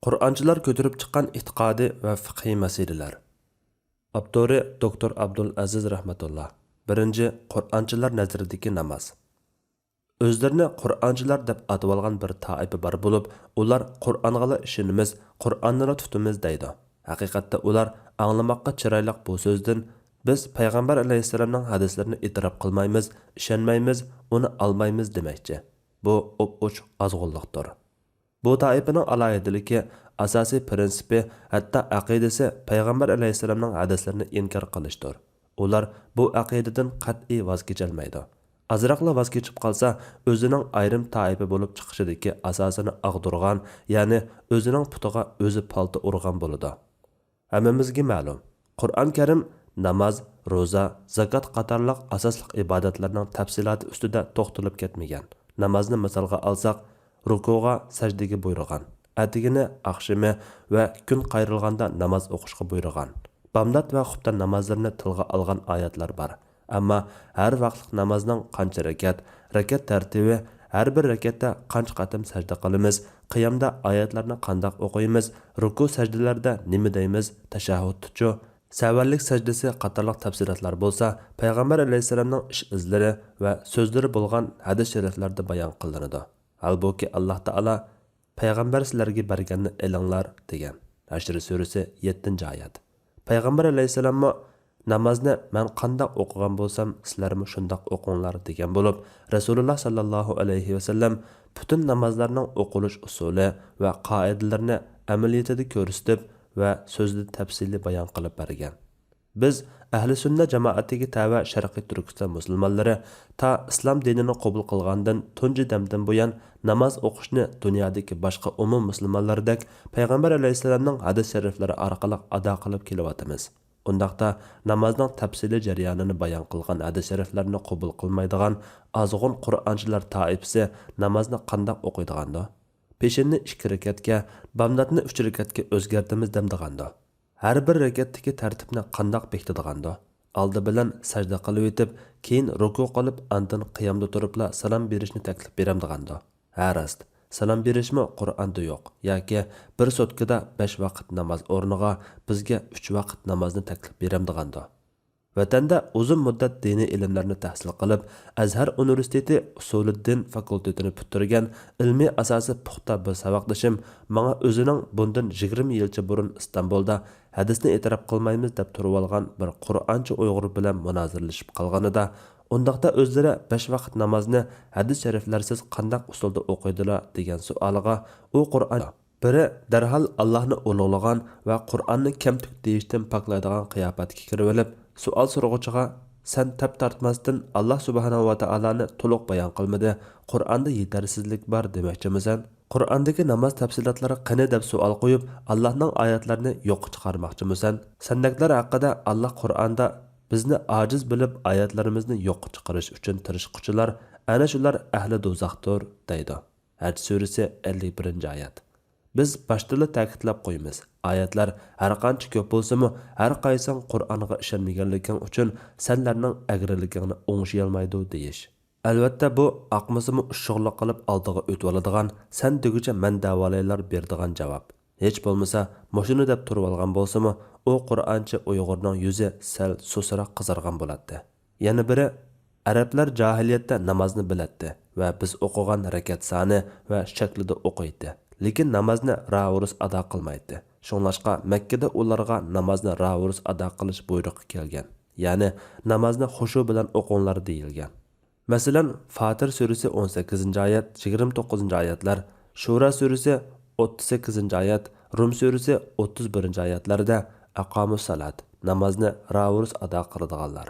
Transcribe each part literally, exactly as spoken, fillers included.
قۇرئانچىلار كۆتۈرۈپ چىققان ئېتىقادىي ۋە فىقھىي مەسىلىلەر. ئاپتورى دوكتور ئابدۇل ئەزىز رەھمەتۇللا. بىرىنچى، قۇرئانچىلار نەزىرىدىكى ناماز. ئۆزلىرىنى قۇرئانچىلار دەپ ئاتىۋالغان بىر تائىپە بار بولۇپ، ئۇلار «قۇرئانغىلا ئىشىنىمىز، قۇرئاننىلا تۇتىمىز» دەيدۇ. ھەقىقەتتە ئۇلار ئاڭلىماققا چىرايلىق بۇ سۆزدىن، «بىز پەيغەمبەر ئەلەيھىسسالامنىڭ ھەدىسلىرىنى ئېتىراپ قىلمايمىز، ئىشەنمەيمىز، ئۇنى ئالمايمىز» دېمەكچى. بۇ ئوپئوچۇق ئازغۇنلۇقتۇر. بۇ تائىپىنىڭ ئالاھىدىلىكى، ئاساسىي پىرىنسىپى، ھەتتا ئەقىدىسى پەيغەمبەر ئەلەيھىسسالامنىڭ ھەدىسلىرىنى ئىنكار قىلىشتۇر. ئۇلار بۇ ئەقىدىدىن قەتئىي ۋاز كېچەلمەيدۇ. ئازراقلا ۋاز كېچىپ قالسا، ئۆزىنىڭ ئايرىم تائىپە بولۇپ چىقىشىدىكى ئاساسىنى ئاغدۇرغان، يەنى ئۆزىنىڭ پۇتىغا ئۆزى پالتا ئۇرغان بولىدۇ. ھەممىمىزگە مەلۇم، قۇرئان كەرىم ناماز، روزا، زاكات قاتارلىق ئاساسلىق ئىبادەتلەرنىڭ تەپسىلاتى ئۈستىدە توختىلىپ كەتمىگەن. نامازنى مىسالغا ئالساق، رۇكۇغا، سەجدىگە بۇيرۇغان، ئەتىگىنى، ئاخشىمى ۋە كۈن قايرىلغاندا ناماز ئوقۇشقا بۇيرۇغان، بامدات ۋە خۇپتان نامازلىرىنى تىلغا ئالغان ئايەتلەر بار. ئەمما ھەر ۋاقىتلىق نامازنىڭ قانچە رەكەت، رەكەت تەرتىپى، ھەر بىر رەكەتتە قانچە قېتىم سەجدە قىلىمىز، قىيامدا ئايەتلەرنى قانداق ئوقۇيمىز، رۇكۇ سەجدىلەردە نېمە دەيمىز، تەشەھھۇدتىچۇ، سەۋەنلىك سەجدىسى قاتارلىق تەپسىلاتلار بولسا پەيغەمبەر ئەلەيھىسسالامنىڭ ئىش ئىزلىرى ۋە سۆزلىرى بولغان ھەدىس شەرىفلەردە بايان قىلىنىدۇ. ھالبۇكى، ئاللاھ تائالا «پەيغەمبەر سىلەرگە بەرگەننى ئېلىڭلار» دېگەن. ھەشر سۈرىسى، يەتتىنچى ئايەت. پەيغەمبەر ئەلەيھىسسالاممۇ «نامازنى مەن قانداق ئوقۇغان بولسام، سىلەرمۇ شۇنداق ئوقۇڭلار» دېگەن بولۇپ، رەسۇلۇللاھ ساللاللاھۇ ئەلەيھى ۋەسەللەم پۈتۈن نامازلارنىڭ ئوقۇلۇش ئۇسۇلى ۋە قائىدىلىرىنى ئەمەلىيىتىدە كۆرسىتىپ ۋە سۆزىدە تەپسىلىي بايان قىلىپ بەرگەن. بىز ئەھلى سۈننە جامائىتىگە تەۋە شەرقىي تۈركىستان مۇسۇلمانلىرى تا ئىسلام دىنىنى قوبۇل قىلغاندىن تۇنجى دەمدىن بۇيان ناماز ئوقۇشنى دۇنيادىكى باشقا ئومۇم مۇسۇلمانلىرىدەك پەيغەمبەر ئەلەيھىسسالامنىڭ ھەدىس شەرىفلىرى ئارقىلىق ئادا قىلىپ كېلىۋاتىمىز. ئۇنداقتا نامازنىڭ تەپسىلىي جەريانىنى بايان قىلغان ھەدىس شەرىفلەرنى قوبۇل قىلمايدىغان ئازغۇن قۇرئانچىلار تائىپىسى نامازنى قانداق ئوقۇيدىغاندۇ؟ پېشىننى ئىككى رەكەتكە، بامداتنى ئۈچ رەكەتكە ئۆزگەرتىمىز دەمدىغاندۇ؟ ھەر بىر رەكەتتىكى تەرتىپنى قانداق بېكىتىدىغاندۇ؟ ئالدى بىلەن سەجدە قىلىۋېتىپ، كېيىن رۇكۇ قىلىپ، ئاندىن قىيامدا تۇرۇپلا سالام بېرىشنى تەكلىپ بېرەمدىغاندۇ؟ ھە، راست، سالام بېرىشمۇ قۇرئاندا يوق ياكى بىر سوتكىدا بەش ۋاقىت ناماز ئورنىغا بىزگە ئۈچ ۋاقىت نامازنى تەكلىپ بېرەمدىغاندۇ؟ ۋەتەندە ئۇزۇن مۇددەت دىنىي ئىلىملەرنى تەھسىل قىلىپ، ئەزھەر ئۇنىۋېرسىتېتى ئۇسۇلىددىن فاكۇلتېتىنى پۈتتۈرگەن ئىلمىي ئاساسى پۇختا بىر ساۋاقدىشىم ماڭا ئۆزىنىڭ بۇندىن يىگىرمە يىلچە بۇرۇن ئىستانبۇلدا «ھەدىسنى ئېتىراپ قىلمايمىز» دەپ تۇرۇۋالغان بىر قۇرئانچى ئۇيغۇر بىلەن مۇنازىرىلىشىپ قالغىنىدا، ئۇنداقتا ئۆزلىرى بەش ۋاقىت نامازنى ھەدىس شەرىفلەرسىز قانداق ئۇسۇلدا ئوقۇيدىلا دېگەن سوئالىغا ئۇ قۇرئان بىرى دەرھال ئاللاھنى ئۇلۇغلىغان ۋە قۇرئاننى كەمتۈك دېيىشتىن پاكلايدىغان قىياپەتكە كىرىۋېلىپ، سوئال سورىغۇچىغا، «سەن تەپ تارتماستىن، ئاللاھ سۇبھانەھۇ ۋە تائالانى تولۇق بايان قىلمىدى، قۇرئاندا يېتەرسىزلىك بار دېمەكچىمىسەن؟ قۇرئاندىكى ناماز تەپسىلاتلىرى قېنى؟» دەپ سوئال قويۇپ، ئاللاھنىڭ ئايەتلىرىنى يوققا چىقارماقچىمۇسەن؟ سەندەكلەر ھەققىدە ئاللاھ قۇرئاندا، «بىزنى ئاجىز بىلىپ، ئايەتلىرىمىزنى يوققا چىقىرىش ئۈچۈن تىرىشقۇچىلار، ئەنە شۇلار ئەھلى دوزاختۇر» دەيدۇ. ھەج سۈرىسى، ئەللىك بىرىنچى ئايەت. بىز باشتىلا تەكىتلەپ قويىمىز، ئايەتلەر ھەرقانچە كۆپ بولسىمۇ، ھەر قايسىڭ قۇرئانغا ئىشەنمىگەنلىكىڭ ئۈچۈن سەنلەرنىڭ ئەگرىلىكىڭنى ئوڭشىيالمايدۇ دېيىش. ئەلۋەتتە، بۇ ئاقمىسىمۇ ئۇششۇقلۇق قىلىپ ئالدىغا ئۆتۈۋالىدىغان، سەن دېگۈچە مەن دەۋالايلار بېرىدىغان جاۋاب. ھېچ بولمىسا، مۇشۇنى دەپ تۇرۇۋالغان بولسىمۇ، ئۇ قۇرئانچى ئۇيغۇرنىڭ يۈزى سەل سۇسراق قىزارغان بولاتتى. يەنە بىرى، ئەرەبلەر جاھىلىيەتتە نامازنى بىلەتتى ۋە بىز ئوقۇغان رەكەت سانى ۋە شەكلىدە ئوقۇيتتى، لېكىن نامازنى راۋۇرۇس ئادا قىلمايتتى. شۇڭلاشقا مەككىدە ئۇلارغا نامازنى راۋۇرۇس ئادا قىلىش بۇيرۇقى كەلگەن، يەنى نامازنى خۇشۇ بىلەن ئوقۇڭلار دېيىلگەن. مەسىلەن، فاتىر سۈرىسى ئون سەككىزىنچى ئايەت، يىگىرمە توققۇزىنچى ئايەتلەر، شۇرا سۈرىسى ئوتتۇز سەككىزىنچى ئايەت، رۇم سۈرىسى ئوتتۇز بىرىنچى ئايەتلەردە «ئەقامۇس سالات»، نامازنى راۋۇرۇس ئادا قىلىدىغانلار،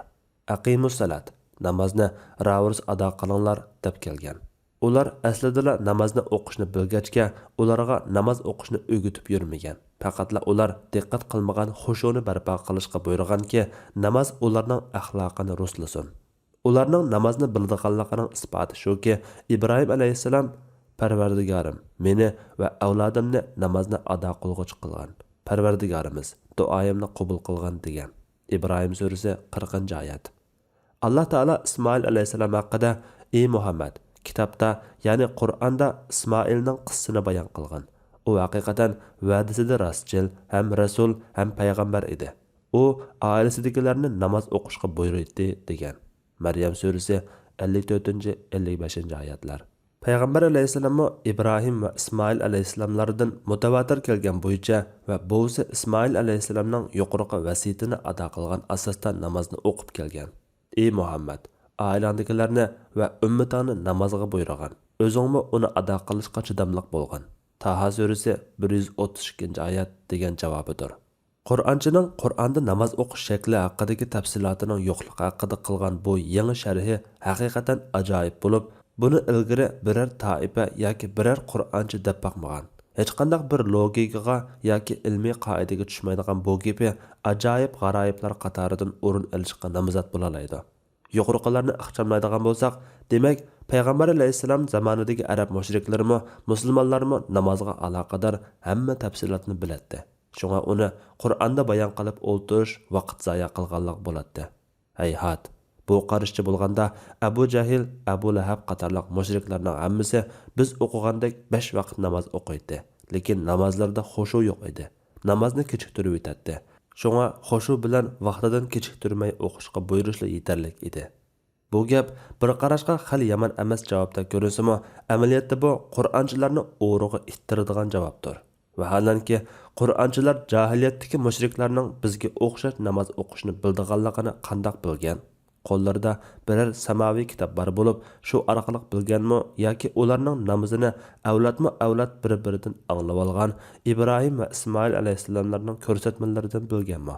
«ئەقىمۇس سالات»، نامازنى راۋۇرۇس ئادا قىلىڭلار، دەپ كەلگەن. ئۇلار ئەسلىدىلا نامازنى ئوقۇشنى بىلگەچكە، ئۇلارغا ناماز ئوقۇشنى ئۆگىتىپ يۈرمىگەن. پەقەتلا ئۇلار دىققەت قىلمىغان خۇشۇنى بەرپا قىلىشقا بۇيرۇغانكى، ناماز ئۇلارنىڭ ئەخلاقىنى رۇسلىسۇن. ئۇلارنىڭ نامازنى بىلىدىغانلىقىنىڭ ئىسپاتى شۇكى، ئىبراھىم ئەلەيھىسسالام، «پەرۋەردىگارىم، مېنى ۋە ئەۋلادىمنى نامازنى ئادا قىلغۇچى قىلغىن. پەرۋەردىگارىمىز، دۇئايىمنى قوبۇل قىلغىن» دېگەن. ئىبراھىم سۈرىسى، قىرىقىنچى ئايەت. ئاللاھ تائالا ئىسمائىل ئەلەيھىسسالام ھەققىدە، ئى مۇھەممەد، كىتابتا، يەنى قۇرئاندا ئىسمائىلنىڭ قىسسىسىنى بايان قىلغان. ئۇ ھەقىقەتەن ۋەدىسىدە راستچىل، ھەم رەسۇل، ھەم پەيغەمبەر ئىدى. ئۇ ئائىلىسىدىكىلەرنى ناماز ئوقۇشقا بۇيرۇيتتى، دېگەن. مەريەم سۈرىسى، ئەللىك تۆتىنچى، ئەللىك بەشىنچى ئايەتلەر. پەيغەمبەر ئەلەيھىسسالاممۇ ئىبراھىم ۋە ئىسمائىل ئەلەيھىسسالاملاردىن مۇتەۋاتىر كەلگەن بويىچە ۋە بوۋىسى ئىسمائىل ئەلەيھىسسالامنىڭ يۇقىرىقى ۋەسىيىتىنى ئادا قىلغان ئاساستا نامازنى ئوقۇپ كەلگەن. ئى مۇھەممەد، ئائىلەڭدىكىلەرنى ۋە ئۈممىتىڭنى نامازغا بۇيرۇغىن. ئۆزۈڭمۇ ئۇنى ئادا قىلىشقا چىداملىق بولغىن. تاھا سۈرىسى، بىر يۈز ئوتتۇز ئىككىنچى ئايەت، دېگەن جاۋابىدۇر. قۇرئانچىنىڭ قۇرئاندا ناماز ئوقۇش شەكلى ھەققىدىكى تەپسىلاتىنىڭ يوقلۇقى ھەققىدە قىلغان بۇ يېڭى شەرھى ھەقىقەتەن ئاجايىپ بولۇپ، بۇنى ئىلگىرى بىرەر تائىپە ياكى بىرەر قۇرئانچى دەپ باقمىغان. ھېچقانداق بىر لوگىكىغا ياكى ئىلمىي قائىدىگە چۈشمەيدىغان بۇ گېپى ئاجايىپ غارايىپلار قاتارىدىن ئورۇن ئېلىشقا نامزات بولالايدۇ. يۇقىرىقىلارنى ئىخچاملايدىغان بولساق، دېمەك، پەيغەمبەر ئەلەيھىسسالام زامانىدىكى ئەرەب مۇشرىكلىرىمۇ، مۇسۇلمانلارمۇ نامازغا ئالاقىدار ھەممە تەپسىلاتنى بىلەتتى. شۇڭا ئۇنى قۇرئاندا بايان قىلىپ ئولتۇرۇش ۋاقىت زايە قىلغانلىق بولاتتى. ھەيھات، بۇ قارىشىچە بولغاندا، ئەبۇ جەھىل، ئەبۇ لەھەب قاتارلىق مۇشرىكلارنىڭ ھەممىسى بىز ئوقۇغاندەك بەش ۋاقىت ناماز ئوقۇيتتى، لېكىن نامازلىرىدا خۇشۇ يوق ئىدى. نامازنى كېچىكتۈرۈۋېتەتتى. شۇڭا خۇشۇ بىلەن ۋاقتىدىن كېچىكتۈرمەي ئوقۇشقا بۇيرۇشلا يېتەرلىك ئىدى. بۇ گەپ بىر قاراشقا خېلى يامان ئەمەس جاۋابتەك كۆرۈنسىمۇ، ئەمەلىيەتتە بۇ قۇرئانچىلارنى ئورىغا ئىتتىرىدىغان جاۋابتۇر. ۋاھالەنكى، قۇرئانچىلار جاھىلىيەتتىكى مۇشرىكلارنىڭ بىزگە ئوخشاش ناماز ئوقۇشنى بىلىدىغانلىقىنى قانداق بىلگەن؟ قوللىرىدا بىرەر ساماۋى كىتاب بار بولۇپ، شۇ ئارقىلىق بىلگەنمۇ ياكى ئۇلارنىڭ نامىزىنى ئەۋلادمۇ ئەۋلاد بىر-بىرىدىن ئاڭلىۋالغان ئىبراھىم ۋە ئىسمائىل ئەلەيھىسسالاملارنىڭ كۆرسەتمىلىرىدىن بىلگەنمۇ؟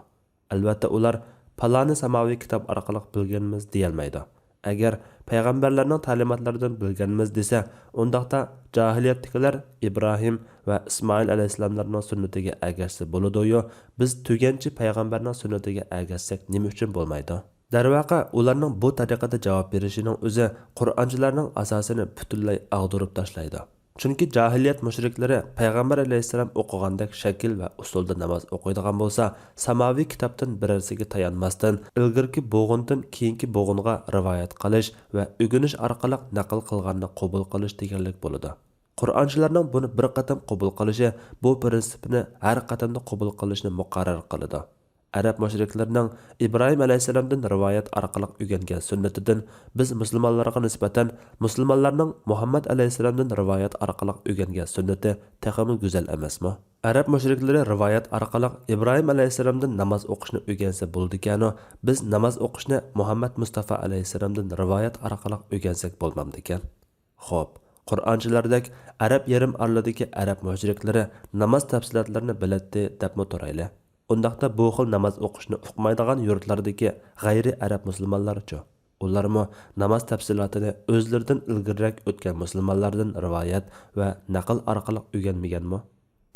ئەلۋەتتە، ئۇلار پالانى ساماۋى كىتاب ئارقىلىق بىلگەنمىز دېيەلمەيدۇ. ئەگەر پەيغەمبەرلەرنىڭ تەلىماتلىرىدىن بىلگەنمىز دېسە، ئۇنداقتا جاھىلىيەتتىكىلەر ئىبراھىم ۋە ئىسمائىل ئەلەيھىسسالاملارنىڭ سۈننىتىگە ئەگەشسە بولىدۇيۇ، بىز تۈگەنچى پەيغەمبەرنىڭ سۈننىتىگە ئەگەشسەك نېمە ئۈچۈن بولمايدۇ؟ دەرۋەقە، ئۇلارنىڭ بۇ تەرىقىدە جاۋاب بېرىشىنىڭ ئۆزى قۇرئانچىلارنىڭ ئاساسىنى پۈتۈنلەي ئاغدۇرۇپ تاشلايدۇ. چۈنكى جاھىلىيەت مۇشرىكلىرى پەيغەمبەر ئەلەيھىسسالام ئوقۇغاندەك شەكىل ۋە ئۇسۇلدا ناماز ئوقۇيدىغان بولسا، ساماۋى كىتابتىن بىرەرسىگە تايانماستىن، ئىلگىرىكى بوغۇندىن كېيىنكى بوغۇنغا رىۋايەت قىلىش ۋە ئۆگىنىش ئارقىلىق نەقىل قىلغاننى قوبۇل قىلىش دېگەنلىك بولىدۇ. قۇرئانچىلارنىڭ بۇنى بىر قېتىم قوبۇل قىلىشى بۇ پىرىنسىپنى ھەر قېتىمدا قوبۇل قىلىشنى مۇقەررەر قىلىدۇ. ئەرەب مۇشرىكلىرىنىڭ ئىبراھىم ئەلەيھىسسالامدىن رىۋايەت ئارقىلىق ئۆگەنگەن سۈننىتىدىن بىز مۇسۇلمانلارغا نىسبەتەن مۇسۇلمانلارنىڭ مۇھەممەد ئەلەيھىسسالامدىن رىۋايەت ئارقىلىق ئۆگەنگەن سۈننىتى تېخىمۇ گۈزەل ئەمەسمۇ؟ ئەرەب مۇشرىكلىرى رىۋايەت ئارقىلىق ئىبراھىم ئەلەيھىسسالامدىن ناماز ئوقۇشنى ئۆگەنسە بولىدىكەنۇ، بىز ناماز ئوقۇشنى مۇھەممەد مۇستافا ئەلەيھىسسالامدىن رىۋايەت ئارقىلىق ئۆگەنسەك بولمامدىكەن؟ خوپ، قۇرئانچىلاردەك ئەرەب يېرىم ئارىلىدىكى ئەرەب مۇشرىكلىرى ناماز تەپسىلاتلىرىنى بىلەتتى دەپمۇ تۇرايلى. ئۇنداقتا بۇ خىل ناماز ئوقۇشنى ئۇقمايدىغان يۇرتلاردىكى غەيرىي ئەرەب مۇسۇلمانلارچۇ؟ ئۇلارمۇ ناماز تەپسىلاتىنى ئۆزلىرىدىن ئىلگىرىرەك ئۆتكەن مۇسۇلمانلاردىن رىۋايەت ۋە نەقىل ئارقىلىق ئۆگەنمىگەنمۇ؟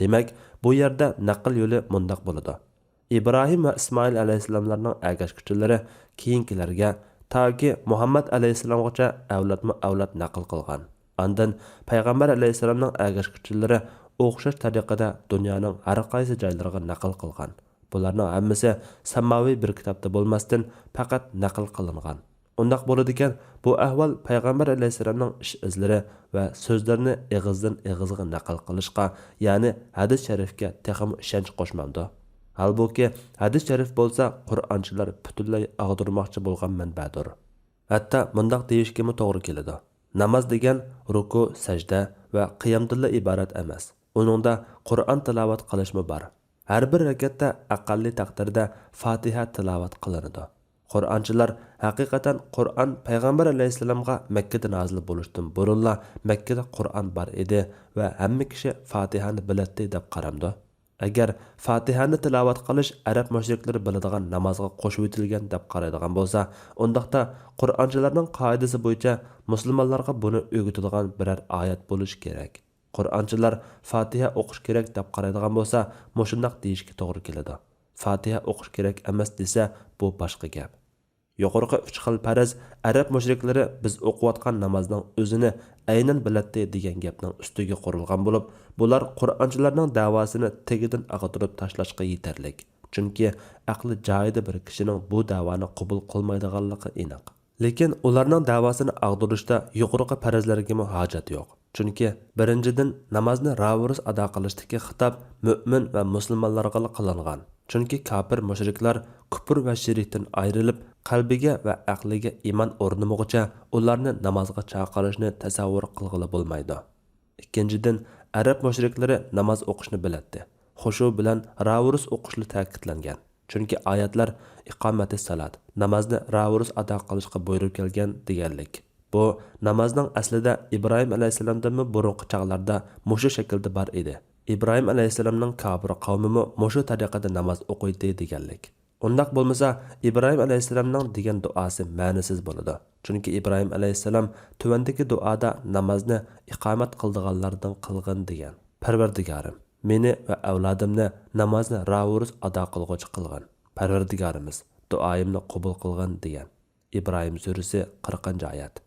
دېمەك، بۇ يەردە نەقىل يولى مۇنداق بولىدۇ. ئىبراھىم ۋە ئىسمائىل ئەلەيھىسسالاملارنىڭ ئەگەشكۈچىلىرى كېيىنكىلەرگە، تاكى مۇھەممەد ئەلەيھىسسالامغىچە ئەۋلادمۇ ئەۋلاد نەقىل قىلغان. ئاندىن پەيغەمبەر ئەلەيھىسسالامنىڭ ئەگەشكۈچىلىرى ئوخشاش تەرىقىدە دۇنيانىڭ ھەر قايسى جايلىرىغا نەقىل قىلغان. بۇلارنىڭ ھەممىسى ساماۋى بىر كىتابتا بولماستىن، پەقەت نەقىل قىلىنغان. ئۇنداق بولىدىكەن، بۇ ئەھۋال پەيغەمبەر ئەلەيھىسسالامنىڭ ئىش ئىزلىرى ۋە سۆزلىرىنى ئېغىزدىن ئېغىزغا نەقىل قىلىشقا، يەنى ھەدىس شەرىفكە تېخىمۇ ئىشەنچ قوشمامدۇ؟ ھالبۇكى، ھەدىس شەرىف بولسا قۇرئانچىلار پۈتۈنلەي ئاغدۇرماقچى بولغان مەنبەدۇر. ھەتتا مۇنداق دېيىشكىمۇ توغرا كېلىدۇ: ناماز دېگەن رۇكۇ، سەجدە ۋە قىيامدىنلا ئىبارەت ئەمەس. ئۇنىڭدا قۇرئان تىلاۋەت قىلىشمۇ بار. ھەر بىر رەكەتتە ئەقەللىي تەقدىردە فاتىھە تىلاۋەت قىلىنىدۇ. قۇرئانچىلار ھەقىقەتەن قۇرئان پەيغەمبەر ئەلەيھىسسالامغا مەككىدە نازىل بولۇشتىن بۇرۇنلا مەككىدە قۇرئان بار ئىدى ۋە ھەممە كىشى فاتىھەنى بىلەتتى دەپ قارامدۇ؟ ئەگەر فاتىھەنى تىلاۋەت قىلىش ئەرەب مۇشرىكلىرى بىلىدىغان نامازغا قوشۇۋېتىلگەن دەپ قارايدىغان بولسا، ئۇنداقتا قۇرئانچىلارنىڭ قائىدىسى بويىچە مۇسۇلمانلارغا بۇنى ئۆگىتىدىغان بىرەر ئايەت بولۇشى كېرەك. قۇرئانچىلار فاتىھە ئوقۇش كېرەك دەپ قارايدىغان بولسا، مۇشۇنداق دېيىشكە توغرا كېلىدۇ: فاتىھە ئوقۇش كېرەك ئەمەس دېسە، بۇ باشقا گەپ. يۇقىرىقى ئۈچ خىل پەرەز ئەرەب مۇشرىكلىرى بىز ئوقۇۋاتقان نامازنىڭ ئۆزىنى ئەينەن بىلەتتى دېگەن گەپنىڭ ئۈستىگە قۇرۇلغان بولۇپ، بۇلار قۇرئانچىلارنىڭ دەۋاسىنى تېگىدىن ئاغدۇرۇپ تاشلاشقا يېتەرلىك. چۈنكى ئەقلى جايىدا بىر كىشىنىڭ بۇ دەۋانى قوبۇل قىلمايدىغانلىقى ئېنىق. لېكىن ئۇلارنىڭ دەۋاسىنى ئاغدۇرۇشتا يۇقىرىقى پەرەزلەرگىمۇ ھاجەت يوق. چۈنكى، بىرىنچىدىن، نامازنى راۋۇرۇس ئادا قىلىشتىكى خىتاب مۆمىن ۋە مۇسۇلمانلارغىلا قىلىنغان. چۈنكى كاپىر مۇشرىكلار كۇپۇر ۋە شىركتىن ئايرىلىپ، قەلبىگە ۋە ئەقلىگە ئىمان ئورنىمىغۇچە، ئۇلارنى نامازغا چاقىرىشنى تەسەۋۋۇر قىلغىلى بولمايدۇ. ئىككىنچىدىن، ئەرەب مۇشرىكلىرى ناماز ئوقۇشنى بىلەتتى. خۇشۇ بىلەن راۋۇرۇس ئوقۇشلا تەكىتلەنگەن. چۈنكى ئايەتلەر ئىقامەتىس سالات، نامازنى راۋۇرۇس ئادا قىلىشقا بۇيرۇپ كەلگەن دېگەنلىك. بۇ نامازنىڭ ئەسلىدە ئىبراھىم ئەلەيھىسسالامدىنمۇ بۇرۇنقى چاغلاردا مۇشۇ شەكىلدە بار ئىدى. ئىبراھىم ئەلەيھىسسالامنىڭ كاپىر قەۋمىمۇ مۇشۇ تەرىقىدە ناماز ئوقۇيتتى دېگەنلىك. ئۇنداق بولمىسا، ئىبراھىم ئەلەيھىسسالامنىڭ دېگەن دۇئاسى مەنىسىز بولىدۇ. چۈنكى ئىبراھىم ئەلەيھىسسالام تۆۋەندىكى دۇئادا نامازنى ئىقامەت قىلىدىغانلاردىن قىلغىن دېگەن. پەرۋەردىگارىم، مېنى ۋە ئەۋلادىمنى نامازنى راۋۇرۇس ئادا قىلغۇچى قىلغىن. پەرۋەردىگارىمىز، دۇئايىمنى قوبۇل قىلغىن دېگەن. ئىبراھىم سۈرىسى، قىرىقىنچى ئايەت.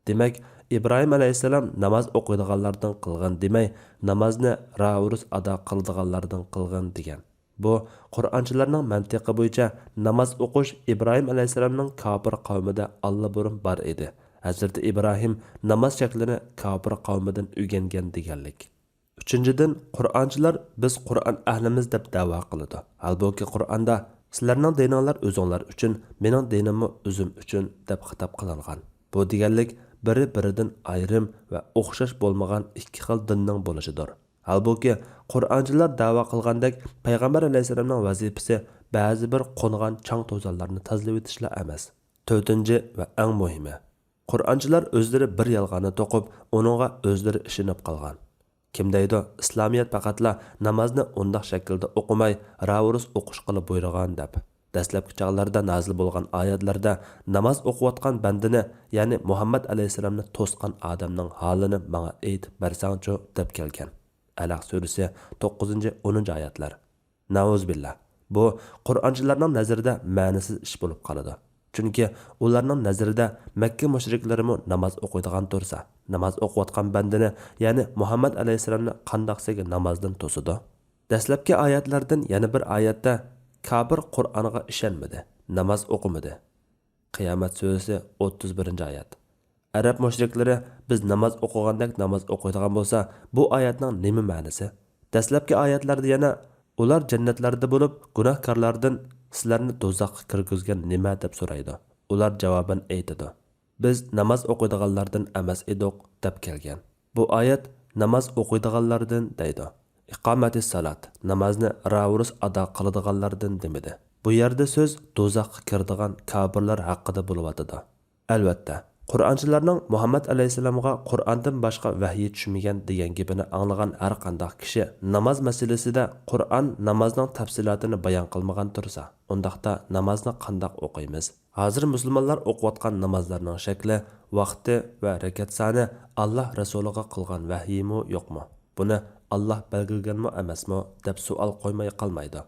دېمەك، ئىبراھىم ئەلەيھىسسالام ناماز ئوقۇيدىغانلاردىن قىلغىن دېمەي، نامازنى راۋۇرۇس ئادا قىلىدىغانلاردىن قىلغىن دېگەن. بۇ، قۇرئانچىلارنىڭ مەنتىقى بويىچە ناماز ئوقۇش ئىبراھىم ئەلەيھىسسالامنىڭ كاپىر قەۋمىدە ئاللىبۇرۇن بار ئىدى. ھەزرىتى ئىبراھىم ناماز شەكلىنى كاپىر قەۋمىدىن ئۆگەنگەن دېگەنلىك. ئۈچىنچىدىن، قۇرئانچىلار «بىز قۇرئان ئەھلىمىز» دەپ دەۋا قىلىدۇ. ھالبۇكى، قۇرئاندا «سىلەرنىڭ دىنىڭلار ئۆزۈڭلار ئۈچۈن، مېنىڭ دىنىممۇ ئۆزۈم ئۈچۈن» دەپ خىتاب قىلىنغان. بۇ دېگەنلىك، بىرى-بىرىدىن ئايرىم ۋە ئوخشاش بولمىغان ئىككى خىل دىننىڭ بولۇشىدۇر. ھالبۇكى، قۇرئانچىلار دەۋا قىلغاندەك، پەيغەمبەر ئەلەيھىسسالامنىڭ ۋەزىپىسى بەزى بىر قونغان چاڭ-توزانلارنى تازىلىۋېتىشلا ئەمەس. تۆتىنچى ۋە ئەڭ مۇھىمى، قۇرئانچىلار ئۆزلىرى بىر يالغاننى توقۇپ، ئۇنىڭغا ئۆزلىرى ئىشىنىپ قالغان. كىم دەيدۇ، ئىسلامىيەت پەقەتلا نامازنى ئۇنداق شەكىلدە ئوقۇماي، راۋۇرۇس ئوقۇشقىلا بۇيرۇغان دەپ؟ دەسلەپكى چاغلاردا نازىل بولغان ئايەتلەردە ناماز ئوقۇۋاتقان بەندىنى، يەنى مۇھەممەد ئەلەيھىسسالامنى توسقان ئادەمنىڭ ھالىنى ماڭا ئېيتىپ بەرسەڭچۇ دەپ كەلگەن. ئەلەق سۈرىسى، توققۇزىنچى، ئونىنچى ئايەتلەر. نەئۇزۇبىللا. بۇ قۇرئانچىلارنىڭ نەزىرىدە مەنىسىز ئىش بولۇپ قالىدۇ. چۈنكى ئۇلارنىڭ نەزىرىدە مەككە مۇشرىكلىرىمۇ ناماز ئوقۇيدىغان تۇرسا، ناماز ئوقۇۋاتقان بەندىنى، يەنى مۇھەممەد ئەلەيھىسسالامنى قانداقسىگە نامازدىن توسىدۇ؟ دەسلەپكى ئايەتلەردىن يەنە بىر ئايەتتە، كاپىر قۇرئانغا ئىشەنمىدى، ناماز ئوقۇمىدى. قىيامەت سۈرىسى، ئوتتۇز بىرىنچى ئايەت. ئەرەب مۇشرىكلىرى «بىز ناماز ئوقۇغاندەك ناماز ئوقۇيدىغان بولسا، بۇ ئايەتنىڭ نېمە مەنىسى؟» دەسلەپكى ئايەتلەردە يەنە، «ئۇلار جەننەتلەردە بولۇپ، گۇناھكارلاردىن سىلەرنى دوزاخقا كىرگۈزگەن نېمە؟» دەپ سورايدۇ. ئۇلار جاۋابەن ئېيتىدۇ، «بىز ناماز ئوقۇيدىغانلاردىن ئەمەس ئىدۇق» دەپ كەلگەن. بۇ ئايەت «ناماز ئوقۇيدىغانلاردىن» دەيدۇ. ئىقامەتىس سالات، نامازنى راۋۇرۇس ئادا قىلىدىغانلاردىن دېمىدى. بۇ يەردە سۆز دوزاخقا كىرىدىغان كاپىرلار ھەققىدە بولۇۋاتىدۇ. ئەلۋەتتە، قۇرئانچىلارنىڭ مۇھەممەد ئەلەيھىسسالامغا قۇرئاندىن باشقا ۋەھىي چۈشمىگەن دېگەن گېپىنى ئاڭلىغان ھەر قانداق كىشى ناماز مەسىلىسىدە قۇرئان نامازنىڭ تەپسىلاتىنى بايان قىلمىغان تۇرسا، ئۇنداقتا نامازنى قانداق ئوقۇيمىز؟ ھازىر مۇسۇلمانلار ئوقۇۋاتقان نامازلارنىڭ شەكلى، ۋاقتى ۋە رەكەت سانى ئاللا رەسۇلىغا قىلغان ۋەھىيمۇ يوقمۇ؟ بۇنى ئاللا بەلگىلىگەنمۇ ئەمەسمۇ؟ دەپ سوئال قويماي قالمايدۇ.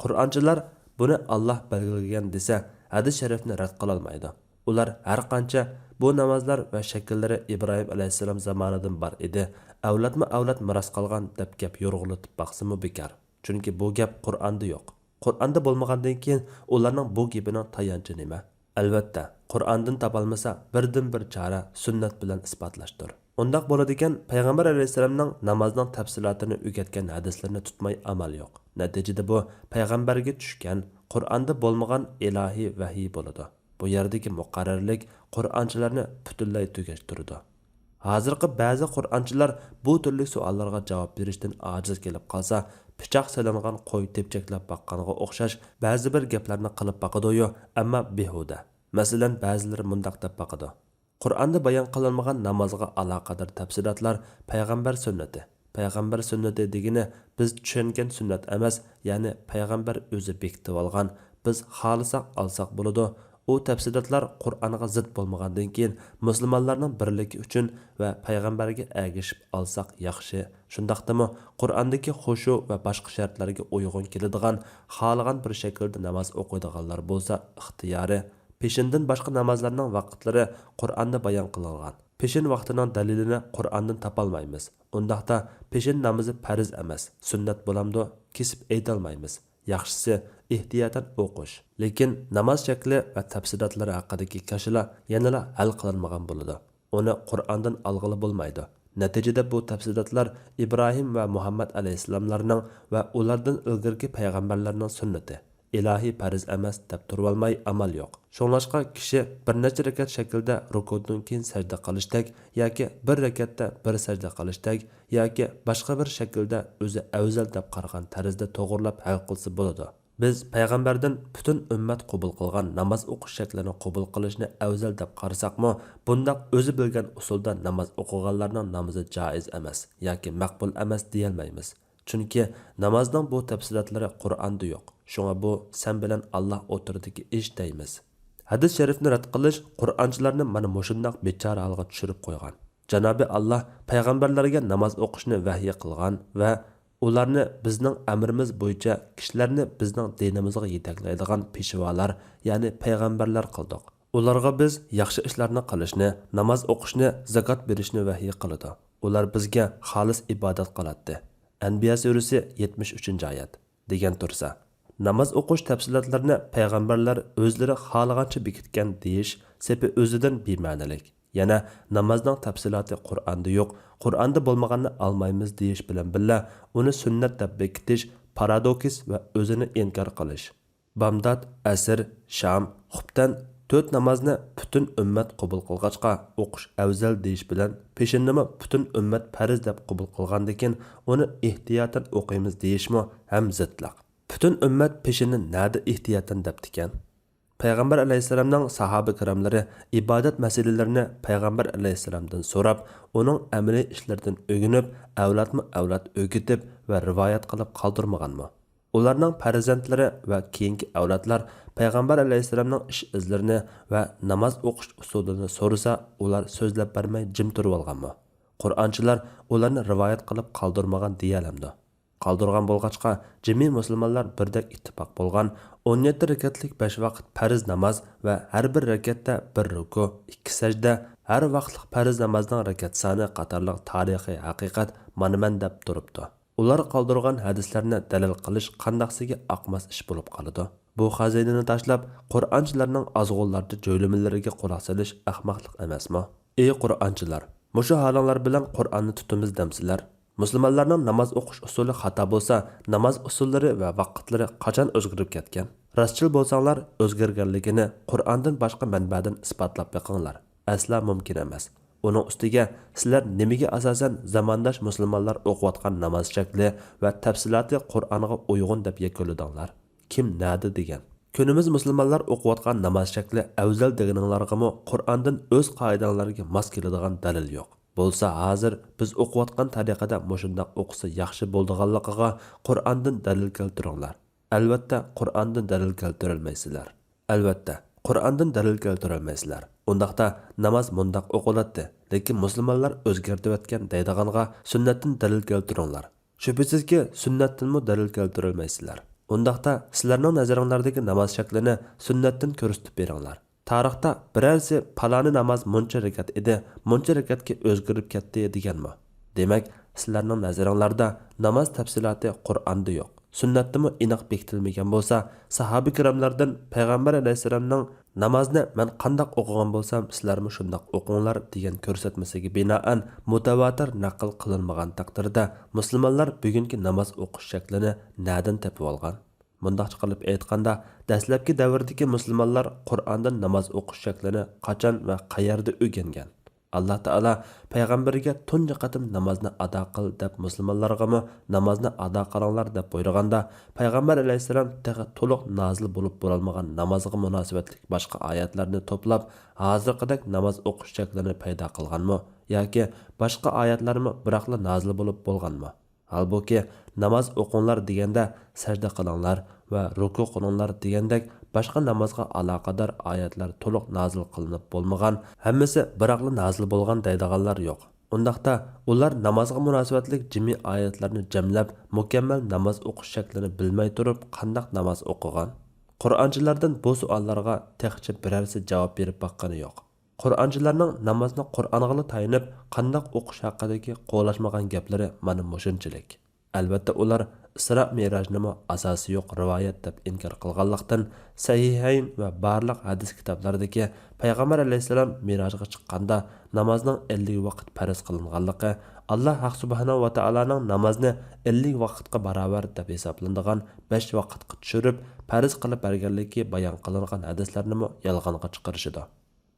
قۇرئانچىلار بۇنى ئاللا بەلگىلىگەن دېسە، ھەدىس شەرىفنى رەت قىلالمايدۇ. ئۇلار ھەرقانچە بۇ نامازلار ۋە شەكىللىرى ئىبراھىم ئەلەيھىسسالام زامانىدىن بار ئىدى، ئەۋلادمۇ ئەۋلاد مىراس قالغان دەپ گەپ يورغىلىتىپ باقسىمۇ بىكار. چۈنكى بۇ گەپ قۇرئاندا يوق. قۇرئاندا بولمىغاندىن كېيىن ئۇلارنىڭ بۇ گېپىنىڭ تايانچى نېمە؟ ئەلۋەتتە، قۇرئاندىن تاپالمىسا، بىردىنبىر چارە سۈننەت بىلەن ئىسپاتلاشتۇر. ئۇنداق بولىدىكەن، پەيغەمبەر ئەلەيھىسسالامنىڭ نامازنىڭ تەپسىلاتىنى ئۆگەتكەن ھەدىسلىرىنى تۇتماي ئامال يوق. نەتىجىدە بۇ پەيغەمبەرگە چۈشكەن، قۇرئاندا بولمىغان ئىلاھىي ۋەھىي بولىدۇ. بۇ يەردىكى مۇقەررەرلىك قۇرئانچىلارنى پۈتۈنلەي تۈگەشتۈرىدۇ. ھازىرقى بەزى قۇرئانچىلار بۇ تۈرلۈك سوئاللارغا جاۋاب بېرىشتىن ئاجىز كېلىپ قالسا، پىچاق سېلىنغان قوي تېپچەكلەپ باققانغا ئوخشاش بەزى بىر گەپلەرنى قىلىپ باقىدۇيۇ، ئەمما بىھۇدە. مەسىلەن، بەزىلىرى مۇنداق دەپ باقىدۇ: قۇرئاندا بايان قىلىنمىغان نامازغا ئالاقىدار تەپسىلاتلار پەيغەمبەر سۈننىتى. پەيغەمبەر سۈننىتى دېگىنى بىز چۈشەنگەن سۈننەت ئەمەس، يەنى پەيغەمبەر ئۆزى بېكىتىۋالغان، بىز خالىساق ئالساق بولىدۇ. ئۇ تەپسىلاتلار قۇرئانغا زىت بولمىغاندىن كېيىن، مۇسۇلمانلارنىڭ بىرلىكى ئۈچۈن ۋە پەيغەمبەرگە ئەگىشىپ ئالساق ياخشى. شۇنداقتىمۇ، قۇرئاندىكى خۇشۇ ۋە باشقا شەرتلەرگە ئۇيغۇن كېلىدىغان، خالىغان بىر شەكىلدە ناماز ئوقۇيدىغانلار بولسا ئىختىيارى. پېشىندىن باشقا نامازلارنىڭ ۋاقىتلىرى قۇرئاندا بايان قىلىنغان. پېشىن ۋاقتىنىڭ دەلىلىنى قۇرئاندىن تاپالمايمىز. ئۇنداقتا پېشىن نامىزى پەرز ئەمەس، سۈننەت بولامدۇ؟ كېسىپ ئېيتالمايمىز. ياخشىسى، ئېھتىياتەن ئوقۇش. لېكىن ناماز شەكلى ۋە تەپسىلاتلىرى ھەققىدىكى كاشىلا يەنىلا ھەل قىلىنمىغان بولىدۇ. ئۇنى قۇرئاندىن ئالغىلى بولمايدۇ. نەتىجىدە بۇ تەپسىلاتلار ئىبراھىم ۋە مۇھەممەد ئەلەيھىسسالاملارنىڭ ۋە ئۇلاردىن ئىلگىرىكى پەيغەمبەرلەرنىڭ سۈننىتى، ئىلاھىي پەرز ئەمەس دەپ تۇرۇۋالماي ئامال يوق. شۇڭلاشقا كىشى بىر نەچچە رەكەت شەكىلدە رۇكۇدىن كېيىن سەجدە قىلىشتەك ياكى بىر رەكەتتە بىر سەجدە قىلىشتەك ياكى باشقا بىر شەكىلدە ئۆزى ئەۋزەل دەپ قارىغان تەرزدە توغرىلاپ ھەل قىلسا بولىدۇ. بىز پەيغەمبەردىن پۈتۈن ئۈممەت قوبۇل قىلغان ناماز ئوقۇش شەكلىنى قوبۇل قىلىشنى ئەۋزەل دەپ قارىساقمۇ، بۇنداق ئۆزى بىلگەن ئۇسۇلدا ناماز ئوقۇغانلارنىڭ نامىزى جائىز ئەمەس ياكى مەقبۇل ئەمەس دېيەلمەيمىز. چۈنكى نامازنىڭ بۇ تەپسىلاتلىرى قۇرئاندا يوق. شۇڭا بۇ سەن بىلەن ئاللاھ ئوتتۇرىدىكى ئىش دەيمىز. ھەدىس شەرىپنى رەت قىلىش قۇرئانچىلارنى مانا مۇشۇنداق بىچارە ھالغا چۈشۈرۈپ قويغان. جانابى ئاللاھ پەيغەمبەرلەرگە ناماز ئوقۇشنى ۋەھيى قىلغان ۋە ئۇلارنى بىزنىڭ ئەمرىمىز بويىچە كىشىلەرنى بىزنىڭ دىنىمىزغا يېتەكلەيدىغان پېشۋالار، يەنى پەيغەمبەرلەر قىلدۇق. ئۇلارغا بىز ياخشى ئىشلارنى قىلىشنى، ناماز ئوقۇشنى، زاكات بېرىشنى ۋەھيى قىلىدۇ. ئۇلار بىزگە خالىس ئىبادەت قىلاتتى. ئەنبىيا سۈرىسى، يەتمىش ئۈچىنچى ئايەت، دېگەن تۇرسا، ناماز ئوقۇش تەپسىلاتلىرىنى پەيغەمبەرلەر ئۆزلىرى خالىغانچە بېكىتكەن دېيىش سېپى ئۆزىدىن بىمەنىلىك. يەنە نامازنىڭ تەپسىلاتى قۇرئاندا يوق، قۇرئاندا بولمىغاننى ئالمايمىز دېيىش بىلەن بىللە، ئۇنى سۈننەت دەپ بېكىتىش پارادوكس ۋە ئۆزىنى ئىنكار قىلىش. بامدات، ئەسىر، شام، خۇپتەن تۆت نامازنى پۈتۈن ئۈممەت قوبۇل قىلغاچقا، ئوقۇش ئەۋزەل دېيىش بىلەن پېشىننىمۇ پۈتۈن ئۈممەت پەرز دەپ قوبۇل قىلغاندىكىن، ئۇنى ئېھتىياتەن ئوقۇيمىز دېيىشمۇ ھەم زىتلىق. پۈتۈن ئۈممەت پېشىننى نەدە ئېھتىياتەن دەپتىكەن؟ پەيغەمبەر ئەلەيھىسسالامنىڭ ساھابە كىراملىرى ئىبادەت مەسىلىلىرىنى پەيغەمبەر ئەلەيھىسسالامدىن سوراپ، ئۇنىڭ ئەمەلىي ئىشلىرىدىن ئۆگىنىپ، ئەۋلادمۇ ئەۋلاد ئۆگىتىپ ۋە رىۋايەت قىلىپ قالدۇرمىغانمۇ؟ ئۇلارنىڭ پەرزەنتلىرى ۋە كېيىنكى ئەۋلادلار پەيغەمبەر ئەلەيھىسسالامنىڭ ئىش ئىزلىرىنى ۋە ناماز ئوقۇش ئۇسۇلىنى سورىسا، ئۇلار سۆزلەپ بەرمەي جىم تۇرۇۋالغانمۇ؟ قۇرئانچىلار ئۇلارنى رىۋايەت قىلىپ قالدۇرمىغان دېيەلەمدۇ؟ قالدۇرغان بولغاچقا، جىمى مۇسۇلمانلار بىردەك ئىتتىپاق بولغان ئون يەتتە رەكەتلىك بەش ۋاقىت پەرز ناماز ۋە ھەر بىر رەكەتتە بىر رۇكۇ، ئىككى سەجدە، ھەر ۋاقىتلىق پەرز نامازنىڭ رەكەت سانى قاتارلىق تارىخىي ھەقىقەت مانا مەن دەپ تۇرۇپتۇ. ئۇلار قالدۇرغان ھەدىسلەرنى دەلىل قىلىش قانداقسىگە ئاقماس ئىش بولۇپ قالىدۇ. بۇ خازىنىنى تاشلاپ، قۇرئانچىلارنىڭ ئازغۇنلارچە جۆيلىمىلىرىگە قۇلاق سېلىش ئەخمەقلىق ئەمەسمۇ؟ ئى قۇرئانچىلار! مۇشۇ ھالىڭلار بىلەن قۇرئاننى تۇتىمىز دەمسىلەر؟ مۇسۇلمانلارنىڭ ناماز ئوقۇش ئۇسۇلى خاتا بولسا، ناماز ئۇسۇللىرى ۋە ۋاقىتلىرى قاچان ئۆزگىرىپ كەتكەن؟ راستچىل بولساڭلار، ئۆزگەرگەنلىكىنى قۇرئاندىن باشقا مەنبەدىن ئىسپاتلاپ بېقىڭلار. ئەسلا مۇمكىن ئەمەس. ئۇنىڭ ئۈستىگە، سىلەر نېمىگە ئاساسەن زامانداش مۇسۇلمانلار ئوقۇۋاتقان ناماز شەكلى ۋە تەپسىلاتى قۇرئانغا ئۇيغۇن دەپ يەكۈنلىدىڭلار؟ كىم نەدە دېگەن؟ كۈنىمىز مۇسۇلمانلار ئوقۇۋاتقان ناماز شەكلى ئەۋزەل دېگىنىڭلارغىمۇ قۇرئاندىن ئۆز قائىدەڭلارگە ماس كېلىدىغان دەلىل يوق. بولسا ھازىر بىز ئوقۇۋاتقان تەرىقىدە مۇشۇنداق ئوقۇسا ياخشى بولىدىغانلىقىغا قۇرئاندىن دەلىل كەلتۈرۈڭلار. ئەلۋەتتە، قۇرئاندىن دەلىل كەلتۈرەلمەيسىلەر. ئەلۋەتتە، قۇرئاندىن دەلىل كەلتۈرەلمەيسىلەر. ئۇنداقتا ناماز مۇنداق ئوقۇلاتتى، لېكىن مۇسۇلمانلار ئۆزگەرتىۋەتكەن دەيدىغانغا سۈننەتتىن دەلىل كەلتۈرۈڭلار. شۈبھىسىزكى، سۈننەتتىنمۇ دەلىل كەلتۈرەلمەيسىلەر. ئۇنداقتا سىلەرنىڭ نەزىرىڭلاردىكى ناماز شەكلىنى سۈننەتتىن كۆرسىتىپ بېرىڭلار. تارىختا بىرەرسى پالانى ناماز مۇنچە رەكەت ئىدى، مۇنچە رەكەتكە ئۆزگىرىپ كەتتى دېگەنمۇ؟ دېمەك، سىلەرنىڭ نەزىرىڭلاردا ناماز تەپسىلاتى قۇرئاندا يوق، سۈننەتتىمۇ ئېنىق بېكىتىلمىگەن بولسا، ساھابە كىراملاردىن پەيغەمبەر ئەلەيھىسسالامنىڭ نامازنى مەن قانداق ئوقۇغان بولسام، سىلەرمۇ شۇنداق ئوقۇڭلار دېگەن كۆرسەتمىسىگە بىنائەن مۇتەۋاتىر نەقىل قىلىنمىغان تەقدىردە، مۇسۇلمانلار بۈگۈنكى ناماز ئوقۇش شەكلىنى نەدىن تېپىۋالغان؟ مۇنداقچە قىلىپ ئېيتقاندا، دەسلەپكى دەۋردىكى مۇسۇلمانلار قۇرئاندىن ناماز ئوقۇش شەكلىنى قاچان ۋە قەيەردە ئۆگەنگەن؟ ئاللا تائالا پەيغەمبىرىگە تۇنجى قېتىم نامازنى ئادا قىل دەپ مۇسۇلمانلارغىمۇ نامازنى ئادا قىلىڭلار دەپ بۇيرۇغاندا، پەيغەمبەر ئەلەيھىسسالام تېخى تولۇق نازىل بولۇپ بولالمىغان نامازغا مۇناسىۋەتلىك باشقا ئايەتلەرنى توپلاپ، ھازىرقىدەك ناماز ئوقۇش شەكلىنى پەيدا قىلغانمۇ ياكى باشقا ئايەتلەرمۇ بىراقلا نازىل بولۇپ بولغانمۇ؟ ھالبۇكى، ناماز ئوقۇڭلار دېگەندە، سەجدە قىلىڭلار ۋە رۇكۇ قىلىڭلار دېگەندەك باشقا نامازغا ئالاقىدار ئايەتلەر تولۇق نازىل قىلىنىپ بولمىغان، ھەممىسى بىراقلا نازىل بولغان دەيدىغانلار يوق. ئۇنداقتا، ئۇلار نامازغا مۇناسىۋەتلىك جىمى ئايەتلەرنى جەملەپ، مۇكەممەل ناماز ئوقۇش شەكلىنى بىلمەي تۇرۇپ قانداق ناماز ئوقۇغان؟ قۇرئانچىلاردىن بۇ سوئاللارغا تېخىچە بىرەرسى جاۋاب بېرىپ باققىنى يوق. قۇرئانچىلارنىڭ نامازنى قۇرئانغىلا تايىنىپ قانداق ئوقۇش ھەققىدىكى قولاشمىغان گەپلىرى مانا مۇشۇنچىلىك. ئەلۋەتتە، ئۇلار ئىسرا مىراجنىمۇ ئاساسى يوق رىۋايەت دەپ ئىنكار قىلغانلىقتىن، سەھىھەين ۋە بارلىق ھەدىس كىتابلىرىدىكى پەيغەمبەر ئەلەيھىسسالام مىراجغا چىققاندا نامازنىڭ ئەللىك ۋاقىت پەرز قىلىنغانلىقى، ئاللا ھەق سۇبھانەھۇ ۋە تائالانىڭ نامازنى ئەللىك ۋاقىتقا باراۋەر دەپ ھېسابلىنىدىغان بەش ۋاقىتقا چۈشۈرۈپ پەرز قىلىپ بەرگەنلىكى بايان قىلىنغان ھەدىسلەرنىمۇ يالغانغا چىقىرىشىدۇ.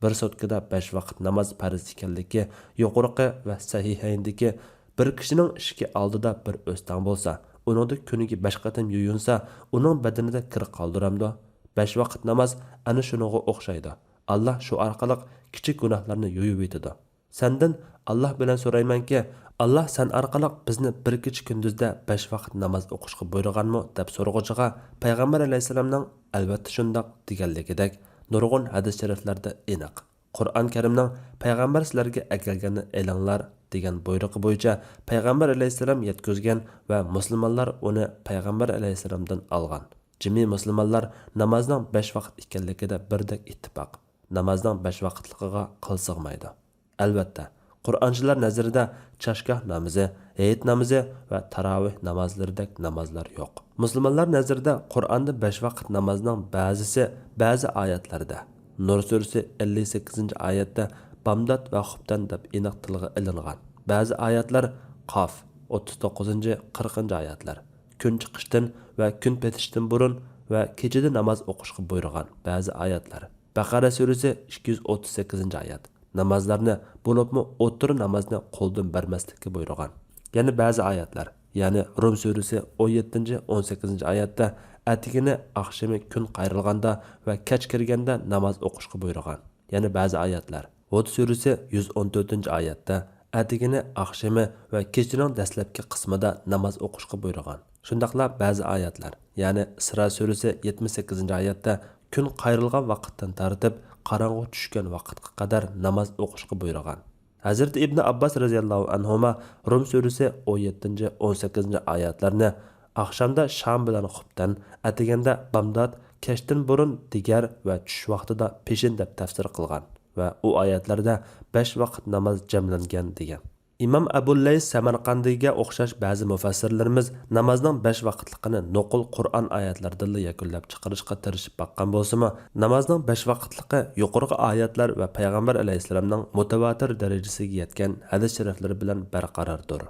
بىر سوتكىدا بەش ۋاقىت ناماز پەرز ئىكەنلىكى يۇقىرىقى ۋە سەھىھەيندىكى، بىر كىشىنىڭ ئىشىكى ئالدىدا بىر ئۆستەڭ بولسا، ئۇنىڭدا كۈنىگە بەش قېتىم يۇيۇنسا، ئۇنىڭ بەدىنىدە كىر قالدۇرامدۇ؟ بەش ۋاقىت ناماز ئەنە شۇنىڭغا ئوخشايدۇ. ئاللا شۇ ئارقىلىق كىچىك گۇناھلارنى يۇيۇۋېتىدۇ. سەندىن ئاللا بىلەن سورايمەنكى، ئاللا سەن ئارقىلىق بىزنى بىر كېچە كۈندۈزدە بەش ۋاقىت ناماز ئوقۇشقا بۇيرۇغانمۇ؟ دەپ سورىغۇچىغا پەيغەمبەر ئەلەيھىسسالامنىڭ ئەلۋەتتە شۇنداق دېگەنلىكىدەك نۇرغۇن ھەدىس شەرىفلەردە ئېنىق. قۇرئان كەرىمنىڭ پەيغەمبەر سىلەرگە ئەكەلگەننى ئېلىڭلار دېگەن بۇيرۇقى بويىچە پەيغەمبەر ئەلەيھىسسالام يەتكۈزگەن ۋە مۇسۇلمانلار ئۇنى پەيغەمبەر ئەلەيھىسسالامدىن ئالغان. جىمى مۇسۇلمانلار نامازنىڭ بەش ۋاقىت ئىكەنلىكىدە بىردەك ئىتتىپاق. نامازنىڭ بەش ۋاقىتلىقىغا قىل سىغمايدۇ. ئەلۋەتتە، قۇرئانچىلار نەزىرىدە چاشگاھ نامىزى، ھېيت نامىزى ۋە تاراۋىھ نامازلىرىدەك نامازلار يوق. مۇسۇلمانلار نەزىرىدە قۇرئاندا بەش ۋاقىت نامازنىڭ بەزىسى بەزى ئايەتلەردە، نۇر سۈرىسى ئەللىك سەككىزىنچى ئايەتتە بامدات ۋە خۇپتەن دەپ ئېنىق تىلغا ئېلىنغان. بەزى ئايەتلەر قاف، ئوتتۇز توققۇزىنچى، قىرىقىنچى ئايەتلەر، كۈن چىقىشتىن ۋە كۈن پېتىشتىن بۇرۇن ۋە كېچىدە ناماز ئوقۇشقا بۇيرۇغان بەزى ئايەتلەر. بەقەرە سۈرىسى ئىككى يۈز ئوتتۇز سەككىزىنچى ئايەت. نامازلارنى، بولۇپمۇ ئوتتۇرا نامازنى قولدىن بەرمەسلىككە بۇيرۇغان. يەنە بەزى ئايەتلەر، يەنى رۇم سۈرىسى ئون يەتتىنچى، ئون سەككىزىنچى ئايەتتە ئەتىگىنى، ئاخشىمى، كۈن قايرىلغاندا ۋە كەچ كىرگەندە ناماز ئوقۇشقا بۇيرۇغان. يەنە بەزى ئايەتلەر، ھۇد سۈرىسى يۈز ئون تۆتىنچى ئايەتتە ئەتىگىنى، ئاخشىمى ۋە كېچىنىڭ دەسلەپكى قىسمىدا ناماز ئوقۇشقا بۇيرۇغان. شۇنداقلا بەزى ئايەتلەر، يەنى ئىسرا سۈرىسى يەتمىش سەككىزىنچى ئايەتتە كۈن قايرىلغان ۋاقىتتىن تارتىپ قاراڭغۇ چۈشكەن ۋاقىتقا قەدەر ناماز ئوقۇشقا بۇيرۇغان. ھەزرىتى ئىبنى ئابباس رەزىياللاھۇ ئەنھۇما رۇم سۈرىسى ئون يەتتىنچى، ئون سەككىزىنچى ئايەتلەرنى ئاخشامدا شام بىلەن خۇپتەن، ئەتىگەندە بامدات، كەچتىن بۇرۇن دىگەر ۋە چۈش ۋاقتىدا پېشىن دەپ تەپسىر قىلغان ۋە ئۇ ئايەتلەردە بەش ۋاقىت ناماز جەملەنگەن دېگەن. ئىمام ئەبۇ لەيس سەمەرقەندىگە ئوخشاش بەزى مۇفەسسىرلىرىمىز نامازنىڭ بەش ۋاقىتلىقىنى نوقۇل قۇرئان ئايەتلىرىدىنلا يەكۈنلەپ چىقىرىشقا تىرىشىپ باققان بولسىمۇ، نامازنىڭ بەش ۋاقىتلىقى يۇقىرىقى ئايەتلەر ۋە پەيغەمبەر ئەلەيھىسسالامنىڭ مۇتەۋاتىر دەرىجىسىگە يەتكەن ھەدىس شەرىفلىرى بىلەن بەرقەرەردۇر.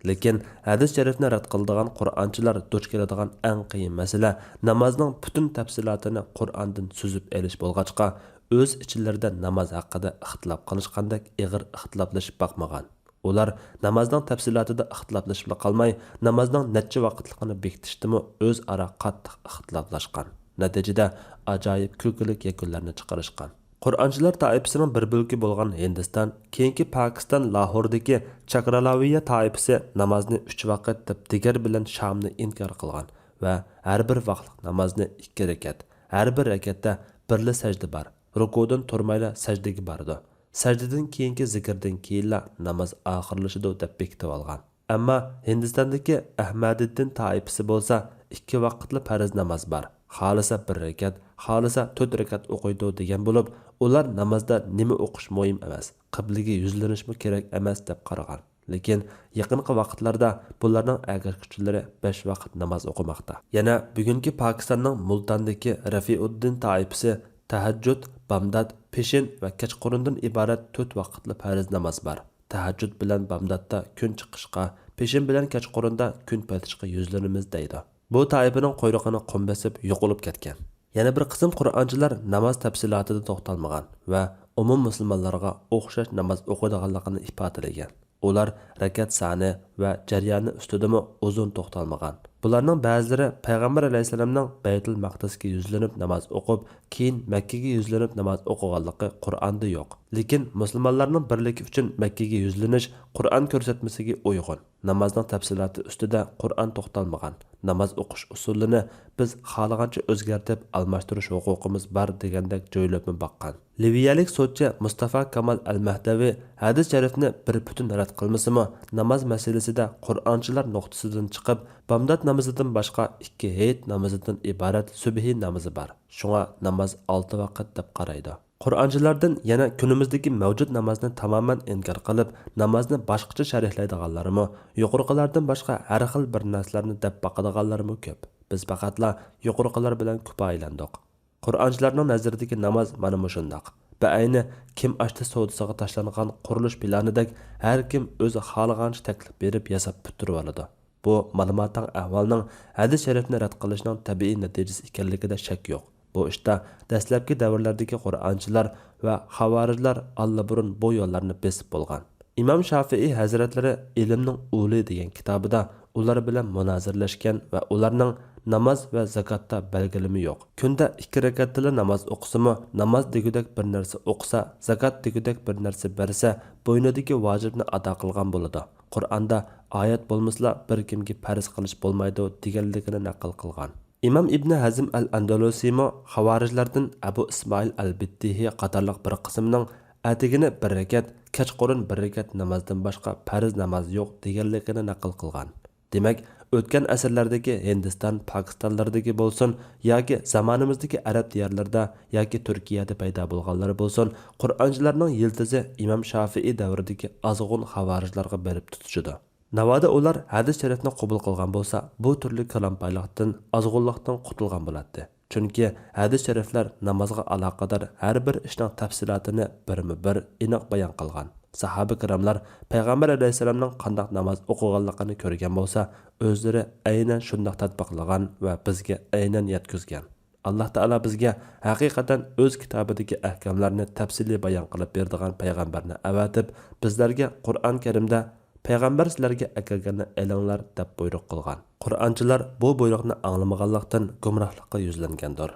لېكىن ھەدىس شەرىفنى رەت قىلىدىغان قۇرئانچىلار دۇچ كېلىدىغان ئەڭ قىيىن مەسىلە، نامازنىڭ پۈتۈن تەپسىلاتىنى قۇرئاندىن سۈزۈپ ئېلىش بولغاچقا، ئۆز ئىچلىرىدە ناماز ھەققىدە ئىختىلاپ قىلىشقاندەك ئېغىر ئىختىلاپلىشىپ باقمىغان. ئۇلار نامازنىڭ تەپسىلاتىدا ئىختىلاپلىشىپلا قالماي، نامازنىڭ نەچچە ۋاقىتلىقىنى بېكىتىشتىمۇ ئۆزئارا قاتتىق ئىختىلاپلاشقان. نەتىجىدە ئاجايىپ كۈلكىلىك يەكۈنلەرنى چىقىرىشقان. قۇرئانچىلار تائىپىسىنىڭ بىر بۆلىكى بولغان ھىندىستان، كېيىنكى پاكىستان لاھوردىكى چاكرالاۋىيە تائىپىسى نامازنى ئۈچ ۋاقىت دەپ دىگەر بىلەن شامنى ئىنكار قىلغان ۋە ھەر بىر ۋاقىتلىق نامازنى ئىككى رەكەت، ھەر بىر رەكەتتە بىرلا سەجدە بار، رۇكۇدىن تۇرمايلا سەجدىگە بارىدۇ، سەجدىدىن كېيىنكى زىكىردىن كېيىنلا ناماز ئاخىرلىشىدۇ دەپ بېكىتىۋالغان. ئەمما ھىندىستاندىكى ئەھمەدىددىن تائىپىسى بولسا ئىككى ۋاقىتلا پەرز ناماز بار، خالىسا بىر رەكەت، خالىسا تۆت رەكەت ئوقۇيدۇ دېگەن بولۇپ، ئۇلار نامازدا نېمە ئوقۇش مۇھىم ئەمەس، قىبلىگە يۈزلىنىشمۇ كېرەك ئەمەس دەپ قارىغان. لېكىن يېقىنقى ۋاقىتلاردا بۇلارنىڭ ئەگەشكۈچىلىرى بەش ۋاقىت ناماز ئوقۇماقتا. يەنە بۈگۈنكى پاكىستاننىڭ مۇلتاندىكى رەفىئۇددىن تائىپىسى تەھەججۇد، بامدات، پېشىن ۋە كەچقۇرۇندىن ئىبارەت تۆت ۋاقىتلا پەرز ناماز بار. تەھەججۇد بىلەن بامداتتا كۈن چىقىشقا، پېشىن بىلەن كەچقۇرۇندا كۈن پېتىشقا يۈزلىنىمىز دەيدۇ. بۇ تائىپىنىڭ قۇيرۇقىنى قۇم بېسىپ يوقىلىپ كەتكەن. يەنە بىر قىسىم قۇرئانچىلار ناماز تەپسىلاتىدا توختالمىغان ۋە ئومۇم مۇسۇلمانلارغا ئوخشاش ناماز ئوقۇيدىغانلىقىنى ئىپادىلىگەن. ئۇلار رەكەت سانى ۋە جەريانى ئۈستىدىمۇ ئۇزۇن توختالمىغان. بۇلارنىڭ بەزىلىرى پەيغەمبەر ئەلەيھىسسالامنىڭ بەيتۇل مەقدىسكە يۈزلىنىپ ناماز ئوقۇپ، كېيىن مەككىگە يۈزلىنىپ ناماز ئوقۇغانلىقى قۇرئاندا يوق. لېكىن مۇسۇلمانلارنىڭ بىرلىكى ئۈچۈن مەككىگە يۈزلىنىش قۇرئان كۆرسەتمىسىگە ئۇيغۇن. نامازنىڭ تەپسىلاتى ئۈستىدە قۇرئان توختالمىغان. ناماز ئوقۇش ئۇسۇلىنى بىز خالىغانچە ئۆزگەرتىپ ئالماشتۇرۇش ھوقۇقىمىز بار دېگەندەك جۆيلۈپمۇ باققان. لىۋىيەلىك سوتچى مۇستافا كامال ئەل مەھدەۋى ھەدىس شەرىفنى بىر پۈتۈن رەت قىلمىسىمۇ، ناماز مەسىلىسىدە قۇرئانچىلار نۇقتىسىدىن چىقىپ، بامدات نامىزىدىن باشقا ئىككى ھېيت نامىزىدىن ئىبارەت سۈبھى نامىزى بار. شۇڭا ناماز ئالتە ۋاقىت دەپ قارايدۇ. قۇرئانچىلاردىن يەنە كۈنىمىزدىكى مەۋجۇت نامازنى تامامەن ئىنكار قىلىپ، نامازنى باشقىچە شەرھلەيدىغانلارمۇ، يۇقىرىقىلاردىن باشقا ھەر خىل بىر نەرسىلەرنى دەپ باقىدىغانلارمۇ كۆپ. بىز پەقەتلا يۇقىرىقىلار بىلەن كۇپايىلەندۇق. قۇرئانچىلارنىڭ نەزىرىدىكى ناماز مانا مۇشۇنداق. بەئەينى كىم ئاشتى سودىسىغا تاشلانغان قۇرۇلۇش پىلانىدەك، ھەر كىم ئۆزى خالىغانچە تەكلىپ بېرىپ ياساپ پۈتتۈرۈۋالىدۇ. بۇ مالىماتاڭ ئەھۋالنىڭ ھەدىس شەرىپنى رەت قىلىشنىڭ تەبىئىي نەتىجىسى ئىكەنلىكىدە شەك يوق. بۇ ئىشتا دەسلەپكى دەۋرلەردىكى قۇرئانچىلار ۋە خاۋارىجلار ئاللىبۇرۇن بۇ يوللارنى بېسىپ بولغان. ئىمام شافىئىي ھەزرەتلىرى ئىلىمنىڭ ئۇلى دېگەن كىتابىدا ئۇلار بىلەن مۇنازىرىلەشكەن ۋە ئۇلارنىڭ ناماز ۋە زاكاتتا بەلگىلىمە يوق. كۈندە ئىككى رەكەتتىلا ناماز ئوقۇسىمۇ، ناماز دېگۈدەك بىر نەرسە ئوقۇسا، زاكات دېگۈدەك بىر نەرسە بەرسە، بوينىدىكى ۋاجىپنى ئادا قىلغان بولىدۇ. قۇرئاندا ئايەت بولمىسىلا بىر كىمگە پەرز قىلىش بولمايدۇ دېگەنلىكىنى نەقىل قىلغان. ئىمام ئىبنى ھەزم ئەل ئەندەلۇسىمۇ خاۋارىجلاردىن ئەبۇ ئىسمائىل ئەل بىتتىھى قاتارلىق بىر قىسىمنىڭ ئەتىگىنى بىر رەكەت، كەچقۇرۇن بىر رەكەت نامازدىن باشقا پەرز ناماز يوق دېگەنلىكىنى نەقىل قىلغان. دېمەك، ئۆتكەن ئەسىرلەردىكى ھىندىستان، پاكىستانلىرىدىكى بولسۇن ياكى زامانىمىزدىكى ئەرەب دىيارلىرىدا ياكى تۈركىيەدە پەيدا بولغانلىرى بولسۇن، قۇرئانچىلارنىڭ يىلتىزى ئىمام شافىئىي دەۋرىدىكى ئازغۇن خاۋارىجلارغا بېرىپ تۇتىشىدۇ. ناۋادا ئۇلار ھەدىس شەرىپنى قوبۇل قىلغان بولسا، بۇ تۈرلۈك كالامپايلىقتىن، ئازغۇنلۇقتىن قۇتۇلغان بولاتتى. چۈنكى ھەدىس شەرىپلەر نامازغا ئالاقىدار ھەر بىر ئىشنىڭ تەپسىلاتىنى بىرمۇ بىر ئېنىق بايان قىلغان. ساھابە كىراملار پەيغەمبەر ئەلەيھىسسالامنىڭ قانداق ناماز ئوقۇغانلىقىنى كۆرگەن بولسا، ئۆزلىرى ئەينەن شۇنداق تەتبىقلىغان ۋە بىزگە ئەينەن يەتكۈزگەن. ئاللا تائالا بىزگە ھەقىقەتەن ئۆز كىتابىدىكى ئەھكاملارنى تەپسىلىي بايان قىلىپ بېرىدىغان پەيغەمبەرنى ئەۋەتىپ، بىزلەرگە قۇرئان كەرىمدە پەيغەمبەر سىلەرگە ئەكەلگەننى ئېلىڭلار دەپ بۇيرۇق قىلغان. قۇرئانچىلار بۇ بۇيرۇقنى ئاڭلىمىغانلىقتىن گۇمراھلىققا يۈزلەنگەندۇر.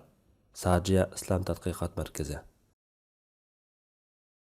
ساجىيە ئىسلام تەتقىقات مەركىزى.